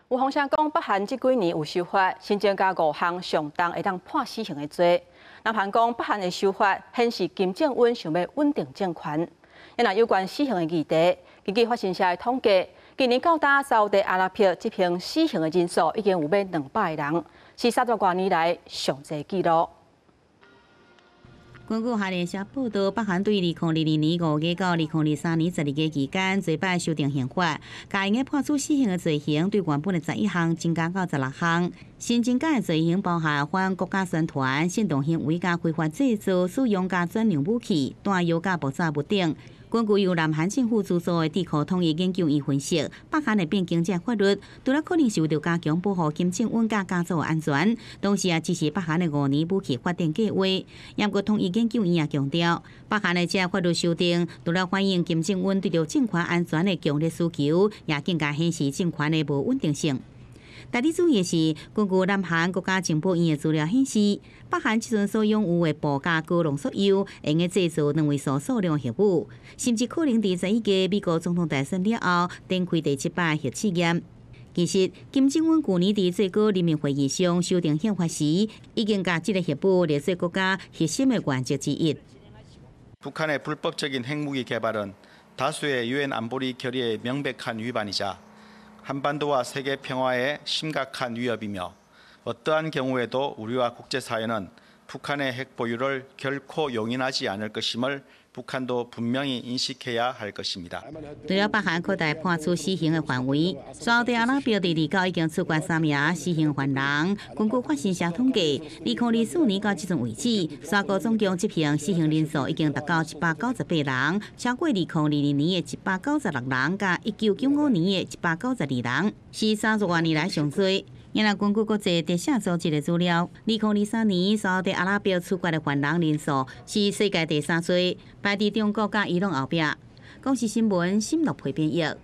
有風聲講，北韓這幾年有修法，新增加五項上重會當判死刑的罪。南韓講，北韓的修法顯示金正恩想欲穩定政權。若有關死刑的議題，根據法新社的統計，今年到今沙烏地阿拉伯執行死刑的人數已經有欲200個人，是30外年來上濟紀錄。根據韓聯社報道，北韓對2022年5月到2023年12月期間，這擺修訂刑法，共會用判處死刑的罪行對原本的11項增加到16項。新增加的罪行包含反國家宣傳、煽動行為佮非法製造、使用佮轉讓武器、彈藥佮爆炸物等。根據由南韓政府資助的智庫統一研究院分析，北韓的變更這法律，除了可能是為著加強保護金正恩佮家族的安全，同時也支持北韓的五年武器發展計劃。不過統一研究院也強調，北韓的這法律修訂，除了反映金正恩對著政權安全的強烈需求，也更加顯示政權的無穩定性。值得注意的是，根據南韓國家情報院的資料顯示，北韓這陣所擁有的鈽佮高濃縮鈾，會用製造兩位數數量核武，甚至可能佇11月美國總統大選了後，展開第七擺核試驗。其實，金正恩舊年佇最高人民會議上修訂憲法時，已經共這個核武列做國家核心的原則之一。 북한의 불법적인 핵무기 개발은 다수의 유엔 안보리 결의의 명백한 위반이자 한반도와 세계 평화에 심각한 위협이며 어떠한 경우에도 우리와 국제사회는 북한의 핵 보유를 결코 용인하지 않을 것임을 북한도 분명히 인식해야 할 것입니다. 除了北韓擴大判處死刑的範圍，沙烏地阿拉伯佇29已經處決三名死刑犯人。根據法新社統計，2024年到這陣為止，沙國總共執行死刑人數已經達到198人，超過2022年的196人，佮1995年的192人，是30外年來上濟。若根據國際特赦組織的資料，2023年沙烏地阿拉伯處決的犯人人數是世界第三濟，排佇中國佮伊朗後壁。公視新聞，新樂培編譯。